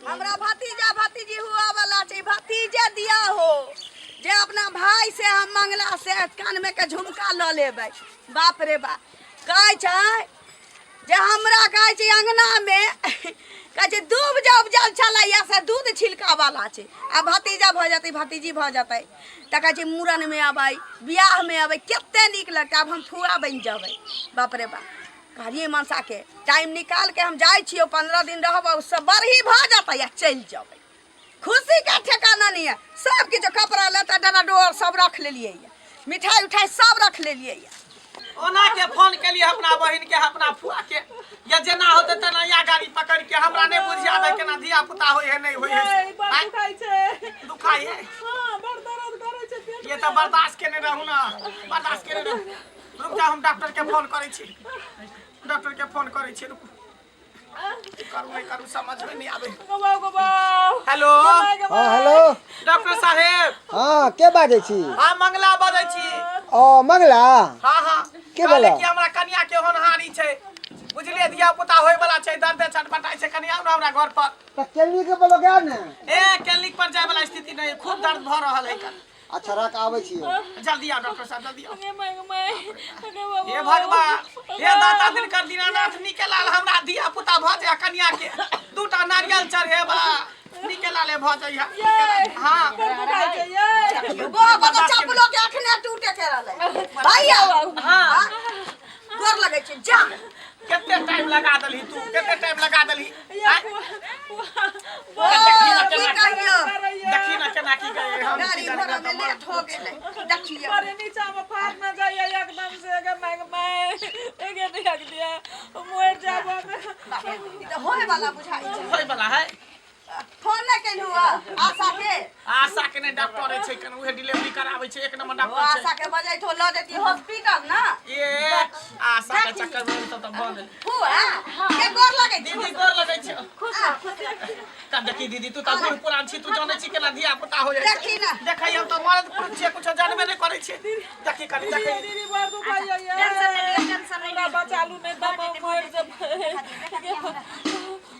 हमरा भतीजा भतीजी हुआ वाला छै, भतीजे दिया हो जे अपना भाई से हम मंगला से कान में के झुमका लऽ लेबै। बाप रे बाप, कहै छै जे हमरा कहै छै अंगना में कहै छै दूब जे उपजल छलैया से दूध छिलका वाला छै, आ भतीजा भऽ जेतै भतीजी भऽ जेतै तऽ कहै छै मूड़न में अबै बियाह में अबै, कते नीक लगतै। आब हम फुआ बनि जेबै। बाप रे बाप, कहलियै मनसा के टाइम निकाल के हम जाइ छियै, 15 दिन रहबै, सब बरही भऽ जेतै आ चलि जेबै। खुशी के ठेकाना नहीं है। सब किछु कपड़ा लत्ता डरा डोर सब रख लेलियै, मिठाई उठाई सब रख लेलियै। ओना के फोन केलिए अपना बहिन के अपना फुआ के, या जेना होते तेना या गाड़ी पकड़ के, हमरा नहीं बुझि आबे केना धिया पुता होय है नहीं होय है। ये, बड़ दुखाइ छै। दुखाइ है? हाँ, बड़ दर्द करै छै पेट। ये तऽ बर्दाश्त केने रहू ना, बर्दाश्त केने रहू। रुक जा, हम डॉक्टर के फोन करै छी, डॉक्टर के फोन करै छी, रुकू। की करू नहीं करू समझ में नहीं आबे। गो गो। हेलो। हाँ हेलो डॉक्टर साहेब। हाँ, के बाजै छी? हाँ, मंगला बाजै छी। ओ मंगला। हाँ हाँ। के कहले बोला? कि हमरा कनिया के होनहारी छै, बुझलिए, धिया पुता होय वाला छै, दर्द छटपटाइ छै, कनिया आउ ने हमरा घर पर। तऽ क्लिनिक पर लग आउ ने। ए क्लिनिक पर जाय वाला स्थिति नहीं, खूब दर्द भ रहल है कन। अच्छा रख, आबै छी। जल्दी आओ डॉक्टर साहब, जल्दी आओ। गे my गे my गे बाबा। हे भगवान, हे दाता दिनकर दीनानाथ, नीके लाल हमरा धिया पुता भ जाय, कनिया के दूटा नारियल चढ़ेबा, नीके लाले भ जाय। हाँ। बड़ दुखाइ छै ये। गो गो तऽ चप्पलो के अखने टूटे के रहलै भैया। हाँ। गोर लगै छै जा। कते टाइम लगा देलही तू, कते टाइम लगा देलही? ये आँय? फुआ, ओ, देखी ना की केना कहियौ, देखी ना केना की गए हम। गाड़ी घोड़ा में लेट हो गेलै, देखियौ। अरे नीचा में फाट न जाइए एकदम से। गे my गे my गे, देख दिया मर जाब हम। बाप रे, ई तऽ होय वाला बुझाइ छै। होय वाला है। फोन नहि केलहुँ हँ आशा के? आशा के नहि, डॉक्टर छै कन, उहे डिलीवरी कराबै छै, एक नंबर ओ डॉक्टर छै। आशा के बजैत हो, लऽ जैती हॉस्पिटल ना। ए आशा के चक्कर में तब तऽ भऽ गेल। फुआ के गोर लगै छी। दीदी, गोर लगै छै। खुश रह, खुश रह। तब देखी दीदी, तू तऽ बूढ़ पुरान छी, तू जानै छी केना धिया पुता हो जाइ छै। देखी ना। देखै, हम तऽ मरद पुरुष छियै, कुछो जानबे नहि करै छियै। देखी कनी, देखी। दीदी, बड़ दुखाइ ये। टेंशन नहि लिअ, टेंशन नहि हमरा लिअ। बचालू नहि तऽ हम मर जेबै।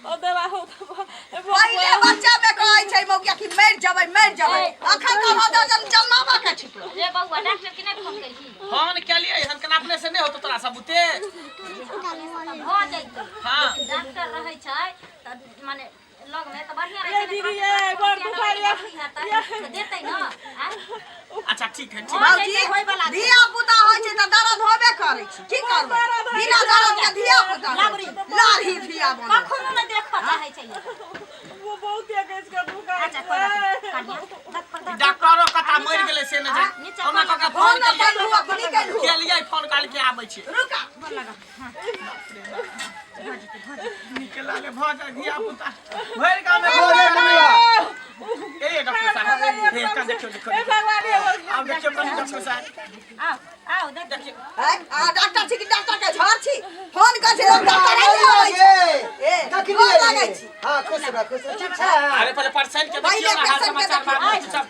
ओ देवा हो देवा। पहिले बच्चा में कहै छै मौगिया कि मरि जेबै मरि जेबै, अखन तऽ भऽ जन जन्माबा के छी तू। रे बौआ, डॉक्टर के नहि फोन केलही? फोन केलियै हन, केना अपने से नहि होतो तोरा सब बुते? भऽ जैतै। हाँ। डॉक्टर रहै छै तऽ माने लग में तऽ बढ़िया रहै ये छै ने। दीदी, तुरन्त ये, तुरन्त बड़ किया दुखाइ दवाई ये। हेतै तऽ देतै ने आँय? अच्छा ठीक है, ठीक। भौजी, जेतै, होय वाला छै। धिया पुता होइ छै तऽ दर्द होबे करै छै, की करबै? दर्द होइ बिना छै। दर्द के धिया पुता लाबरी। लाही धिया बनल। कखनो नहि देखऽ चाहै छै ई। वो बहुत तेज के दुखाइ अच्छा, कोइ बात नहि। छै। काढ़िया। धक पर धक। डॉक्टरो कता मरि गेलै से नहि जानि। नीचा ओना कऽ के फोन फोन नहि केलियै। केलहुँ, अपने केलहुँ। केलियै फोन, काल के आबै छै। रुका। नीके लाले भऽ जाय धिया पुता भरि गाँव में। रे मंगला। ए डॉक्टर साहब, हे कन देखियौ, देखियौ। हे भगवान, हे भगवान। आब देखियौ कनी डॉक्टर साहब। आउ आउ, देख। देखियौ। आँय, आ डॉक्टर छी कि डॉक्टर के झड़ छी? फोन करै छै लोक, डॉक्टर नहि आबै छै। ए, कखनी गोर एलियै? लगै छी। हाँ, खुश रह, खुश रह, ठीक छै? अरे पहिले पेशेंट के देखियौ पहिले ना, हाल पेशेंट के समाचार बाद में देखियौ। पूछब।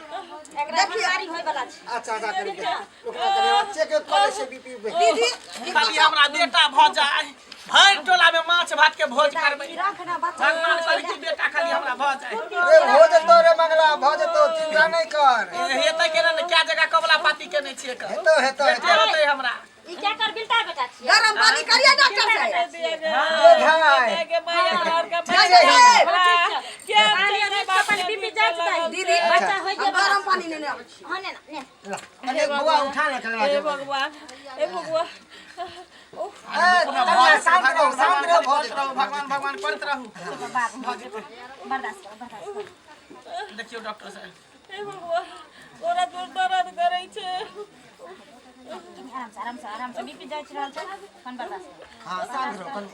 एकरा देखियौ। बीमारी होय वाला छै। अच्छा अच्छा, करी के ओकरा कनी चेक कऽ लै छै बीपी। दीदी। खाली हमरा बेटा भऽ जाय, भरि टोला में माछ भात के भोज करबै। रख ना बच्चा। भगवान करे कि बेटा खाली हमरा भऽ जाय। रे हो जेतौ रे मंगला, भऽ जेतौ, चिंता नहि कर। हेतै केना ने, क्या जगह कबला पाती केने छियै कर। हेतौ हेतौ बेटे हेतौ। होतै हमरा। ई क्या कर बिलटा बेटा छियै? गरम पानी करिए डॉक्टर साहब। दिया गे। रे भाई। गे माया घर के। ठीक छै। के पानी अभी तऽ पहिले बीपी जाँच दही। दीदी, बच्चा होइ हम जे गरम पानी नेने आबै छी। हाँ, ने ने। ला, अरे बौआ, उठा ले ककरा। हे भगवान, हे भगवान, उफ। ए, कनिया, शांत रहू, शांत रहू, भऽ करैत जेतौ। रहू, भगवान भगवान करैत रहू। बर्दाश्त कर, बर्दाश्त कर। देखियौ डॉक्टर साहब। हे भगवान, ओरा जोर दर्द करै छै। आराम से, आराम से, आराम से, बीपी जाँच रहल छै, कन बर्दाश्त कर। हाँ, शांत रहू कनी।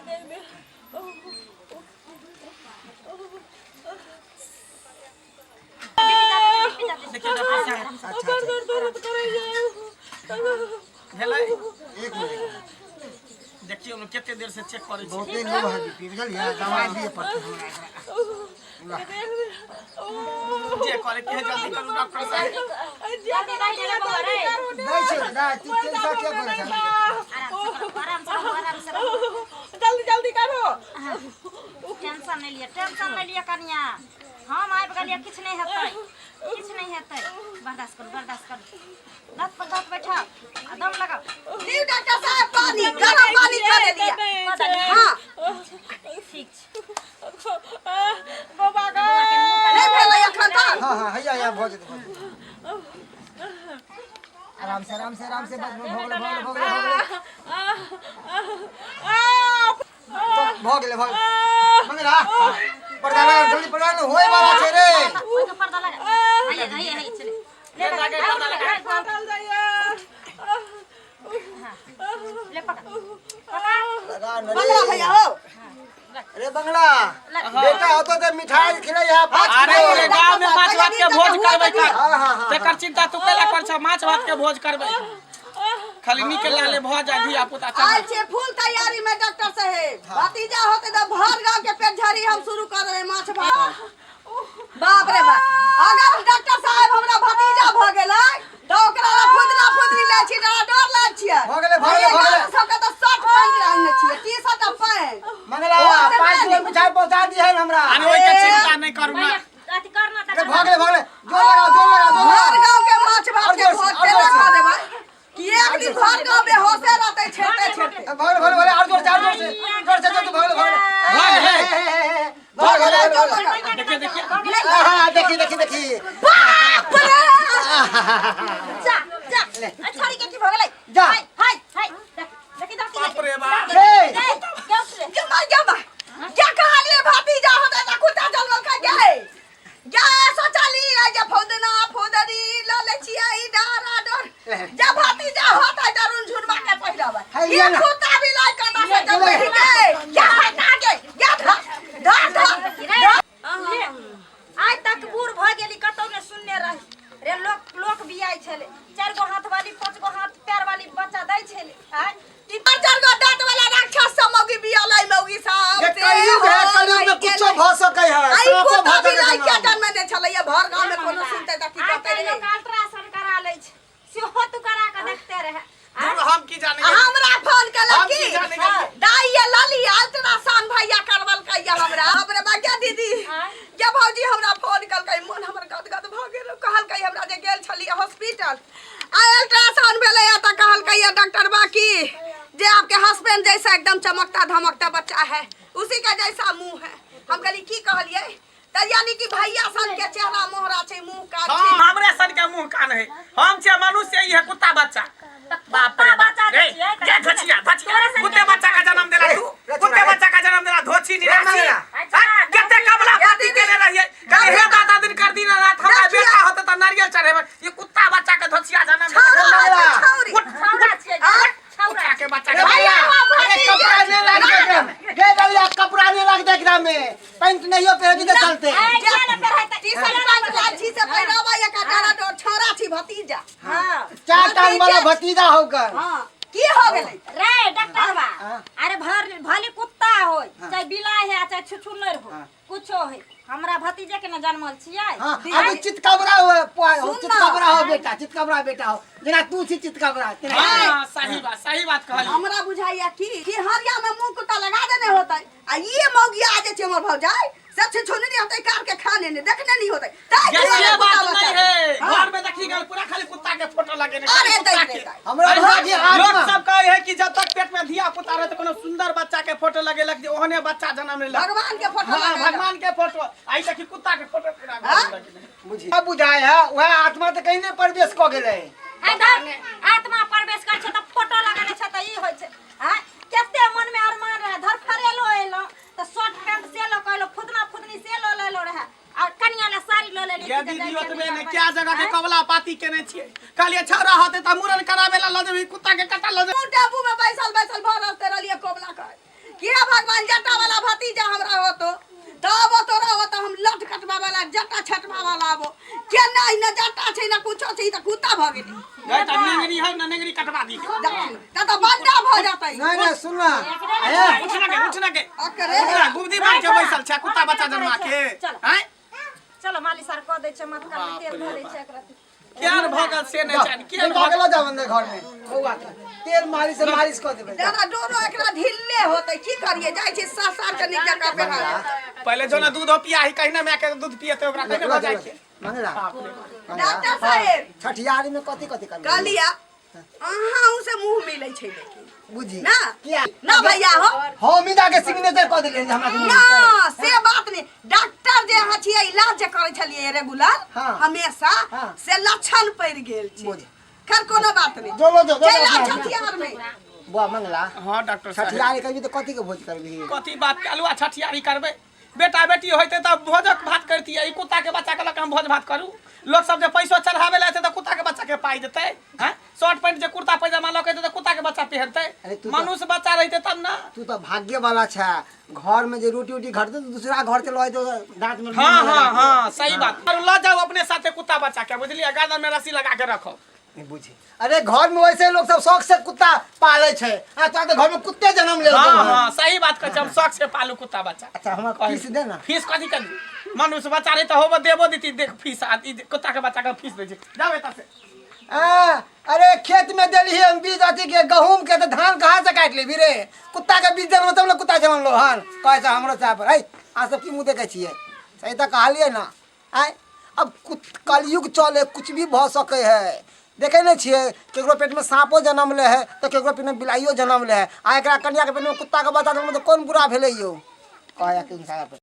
देख दे। बीपी जाँच, बीपी जाँच। देखियौ डॉक्टर साहब। अच्छा। बड़ जोर दर्द करै छै। भेलै? एक मिनट। देखियौ ने, कते देर से चेक करै छी। बहुते लो है बीपी, बुझलियै? दवाइ दिअ पड़तै हमरा एकरा। देख दे। जे करे के है जल्दी करू डॉक्टर साहब। जल्दी दही दे बौआ रे। नहि छै दाइ, तू चिंता किया करै छै? आराम से करू, आराम से रहू, आराम से रहू। जल्दी जल्दी करू। टेंशन नहीं लिया, टेंशन नहीं लिया कनिया, हम आबि गेलियै, किछु नहि हेतै, किछु नहि हेतै। बर्दाश्त करू, बर्दाश्त करू। दाँत पर दाँत बैठाओ आ दम लगाओ। लिउ डॉक्टर साहब, पानी, गरम पानी कऽ देलियै। हाँ। ठीक छै। बौआ गे। नहि भेलै एखन तक। हाँ हाँ, हैया हैया, भऽ जेतै, भऽ जेतै। आराम से, आराम से, आराम से। बस, भऽ गेलै, भऽ गेलै, भऽ गेलै, भऽ गेलै। भऽ गेलै, भऽ गेलै। मंगला, पर्दा लगा, जल्दी पर्दा लगा, होय वाला छै रे। ओहिके पर्दा लगा। हैया हैया हैया, चले ले, लगा, पर्दा लगा। फाटल जाइए। ले, पकड़ पकड़। लगा न मंगला रे। भैया हो। अरे बंगला, बेटा होतो तऽ मिठाई खिलै है 5 अरे किलो। रे, गाँव में माछ भात के भोज करबै का? हाँ हाँ हाँ। तेकर चिंता तू कैला कर छ? माछ भात के भोज करबै, खाली नीक लाले भऽ जाय धिया पुता। आयल छियै फुल तैयारी में डॉक्टर साहेब। भतीजा होते तऽ भर गांव के पेट झरी हम शुरू कर देबै माछ भात। बाप रे बाप, अगर डॉक्टर साहेब हमरा भतीजा भऽ गेलै तऽ ओकरा ला फुदना फुदनी लै छी, डरा डर लै छियै। भऽ गेलै, भऽ गेलै, भऽ गेलै। सबके तऽ शर्ट पैंट आनने छियै, टी शर्ट आ पैंट। मंगला, 5 किलो मिठाई पहुंचा दिहन हमरा। अरे, ओहिके चिंता नहि करू ना। अथी करना। अरे, भऽ गेलै, भऽ गेलै। जोर लगाओ, जोर लगाओ, जोर भर लगाओ। गांव के माछ भात और के जोर से, भोज और केना जोर से। कऽ देबै कि एक दिन भर गांव बेहोशे रहतै छेड़ते छेड़ते। भऽ गेलै, भऽ गेलै, भऽ गेलै। और जोर से, और जोर से, जोर से, जोर से। भऽ गेलै, भऽ गेलै। भऽ गेलै। भऽ गेलै, भऽ गेलै। देखिए, देखिए। हाँ, देखी, देखी, देखी। बाप रे, जा जा, आ छोड़ी के की भऽ गेलै? जा। हाय हाय हाय, देख, देखी देखी। बाप रे बाप। रे। गे माय, गे माय, क्या कहलिए? भतीजा होतै तऽ कुत्ता जलमल खा गे। गे सोचली आइ जे फौदना फौदरी लऽ लै छियै ई डरा डर, जे भतीजा होतै तऽ रुन झुनबा के पहिरबै। है, ई लिअ ना। कुत्ता भी लै कतऽ से जलमल गे? क्या हटा गे? गे धर धर धर धर। आइ तक बूढ़ भऽ गेली, कतौ ने सुनने रही रे। लोक लोक बियाइ छलै, चारि गो हाथ वाली, पाँच गो हाथ पैर वाली बच्चा दै छलै। आँय? तीन चार गो दांत वाला राक्षस सब मौगी बियालै मौगी सब ये से कलयुग है, हो कलयुग में रहि कुछो गेलै। भऽ सकै है। आई साँपो कुत्ता भऽ भी सकै नहीं है। क्या जन्मे छलै ये भर गांव में कोनो सुनते तऽ की आइ कहते काल्हि रे? लोक अल्ट्रासाउंड करा लै छै, सेहो तू करा कऽ देखते रहे। दूर, हम की जाने? आ हमरा फोन केलक हम की की जाने गेलियै? दाई ये लली अल्ट्रासाउंड भैया करवलकै ये हमरा। बाप रे बा, गे दीदी, गे भौजी, हमरा फोन केलकै, मन हमर गदगद भऽ गेल। कहलकै हमरा जे गेल छलियै हॉस्पिटल आ अल्ट्रासाउंड भेलै तऽ कहलकै ये डॉक्टर बाकी जे आपके हस्बैंड जैसा एकदम चमकता धमकता बच्चा है, उसी का जैसा मुंह है। हम कहली की कहलियै? तऽ यानी कि भैया सन के चेहरा मोहरा छै, मुंह कान छै। हाँ, हमरे सन के मुंह कान है। हम छियै मनुष्य, ई है कुत्ता बच्चा। बाप रे बाप। बच्चा रे, छियै, गे धोछिया, धोछिया। तोरे सन कुत्ते बच्चा का जन्म देला तू। रे, कुत्ते रे। बच्चा का जन्म देला, धोछी निराशी। मंगला। हाँ, कते कबला पाती केने रहियै। कहले हे दादा, दिन कर दिन रात हमरा देखिए। बेटा होते त नारियल चढ़ेबै। ये कुत्ता बच्चा के धोछिया जन्म देला। छौरा मंगला। छै, छौरी। उठ, छौरा छियै, छौरा। उठा के बच्चा रे के भैया, भैया, अरे कपड़ा नहीं लगते एकरा में। गे डलिया, कपड़ा नहीं लगते एकरा में, पैंट नहीं पहिरबी तऽ चलते। आइ किया ने पहिरतै? टी शर्ट पैंट लाठी से पहिरावा एक डरा डर छौरा छी भतीजा। हाँ। चार टांग वाला भतीजा होकर। हाँ, की हो गेलै? रे डॉक्टरवा, हाँ। अरे भर भले कुत्ता हो, चाहे बिलाइ है, चाहे छुछुनर हो, कुछो है, हमरा भतीजे के न जन्मल छियै। हाँ, अभी चितकबरा हो हो। सुन ना। चितकबरा हो बेटा, चितकबरा बेटा हो, जेना तू छी चितकबरा तेना। हाँ, सही बात, सही बात कहली। हमरा बुझाइया की कि हरिया में मुंह कुत्ता लगा देने होतै आ ये मौगिया जे छै हमर भौजाई सब छुछुनरी नहीं होतै, कार के खाने नहीं देखने नहीं होतै, ताहि ये दुआरे से कुत्ता बात बच्चा नहीं है। हाँ। घर में देखी गेल पूरा खाली कुत्ता के फोटो लगेने। अरे खाली कुत्ता दै के। दै दै। हमरा बुझा कि लोग आत्मा सब कहे है कि जब तक पेट में धिया पुता रहे तो कोनो सुंदर बच्चा के फोटो लगेलक जे ओहने बच्चा जन्म लेलक। भगवान के फोटो हाँ, लगेलक। भगवान के फोटो। आई देखी कुत्ता के फोटो पूरा घर हाँ? में लगेने। बुझी बुझाय है, वह आत्मा तऽ कहीं नहीं प्रवेश कऽ गेलै। आइ धर, आत्मा प्रवेश करै छै तऽ फोटो लगेने छै तऽ ई होइ छै। आँय, कते मन में अरमान रहे, धरफरेलो एलो तऽ शर्ट पैंट से लऽ कऽ एलो, फुदना फुदनी से लऽ लेलो रहे आ कनिया ला साड़ी लऽ लेली। ये दीदी, ओतबे ने क्या जगह के कबला पाती केने छियै। कहलियै छौड़ा होते त मुड़न कराबे ला लऽ जेबही, कुत्ता के कट्टा लऽ जेबही। मुँह टेम्पू में बैसल बैसल भऽ रहते रहलियै कोबला कर कि हे भगवान, जटा वाला भतीजा हमरा होतो तब तोरा होतो, हम लट कटवा वाला, जटा छटवा वाला आबो के नहीं न जटा छै न कुछो छै, ई तऽ कुत्ता भऽ गेलै। नहीं त नेंगरी है न, नेंगरी कटवा दी। तऽ तऽ बंडा भऽ जेतै। नहीं नहीं, सुन ना। ए, उठ ना के, उठ ना के। अकरे। उठ ना, गुबदी बन के बैसल छै कुत्ता बच्चा जन्मा के। चलो। हैं? चलो, मालिश आर कऽ दै छै, माथ कान में तेल धऽ दै छै एकरा। केहन भऽ गेल से नहि जानि केहन लड़का भऽ के लऽ जाउ अंदर घर में बौआ के तेल मालिश से मालिश कऽ देबै दादा डोरो एकरा ढिल्ले होतै की करियै जाइ छी सास के नीक जकाँ पेन्हा देतै। पहिले जो ना दूध पिया ही कहिना माय के दूध पियते ओकरा कहिना भऽ जाइ छै मंगला डॉक्टर साहेब छठियारी में कथी कथी करबै कहलिया अहाँ से मुंह मिलै छै लेकिन बुझी ना किया ना भैया हो हम ही जाके सिग्नेचर कऽ देलियै जे हमरा के ना से बात नहीं डॉक्टर जे अहाँ छियै इलाज जे करै छलियै रेगुलर हाँ। हमेशा हाँ। से लक्षण पड़ि गेल छै बुझ। खैर कोनो बात नहीं जो लो जो, जो लो चलि आउ अपना। छठियार में बुआ मंगला हाँ डॉक्टर साहब छठियारी करबी तऽ कथी के भोज करबी कथी बात के अलुआ छठियारी करबै बेटा बेटी होइते तऽ भोजक भात करतियै ई कुत्ता के बच्चा के लऽ के हम भोज भात करू लोक सब जे पैसो चढ़ाबै लए एतै तऽ कुत्ता के बच्चा के पाइ देतै हैं शर्ट पैंट जे कुर्ता पैजामा लऽ के एतै तऽ कुत्ता के बच्चा पहिरतै अरे तू तऽ- मनुष्य बच्चा रहितै तब ना तू तऽ भाग्य वाला छै घर में जे रोटी उटी घटतै तऽ दूसरा घर से लऽ एतौ दाँत में हाँ हाँ हाँ सही बात और लऽ जाओ अपने साथे कुत्ता बच्चा के बुझलियै गर्दन में रस्सी लगा के रखो नहीं बुझी अरे घर में वैसे लोग सब शौक से कुत्ता पाले छै आ तोरा तऽ घर में कुत्ते जन्म लेलकौ हाँ हन। हाँ सही बात कहै छी हम शौक से पालू कुत्ता बच्चा अच्छा हमरा फीस दे ना फीस कथी करी मनुष्य बच्चा रही तऽ होबो देबो देती देख फीस आ ई कुत्ता के बच्चा के फीस दै छै जाओ एतऽ से आ, अरे खेत में देली हम बीज अथी के गहूम के तऽ धान कहाँ से काटि लेबी रे कुत्ता के बीज देलहुँ तब ने कुत्ता जन्म लो हन कहै छै हमरो चाह पर है अहाँ सब की मुँह देखै छियै सही तऽ कहलियै ने आँय अब कलयुग चले कुछ भी भऽ सकै है देखै नहि छियै केकरो पेटमे साँपो जनम लै है तऽ केकरो पेटमे बिलाइयो जनम लै है आ एकरा कनियाके पेटमे कुत्ताके बच्चा जनम तऽ कोन बुरा भेलै यौ कहै कि पर।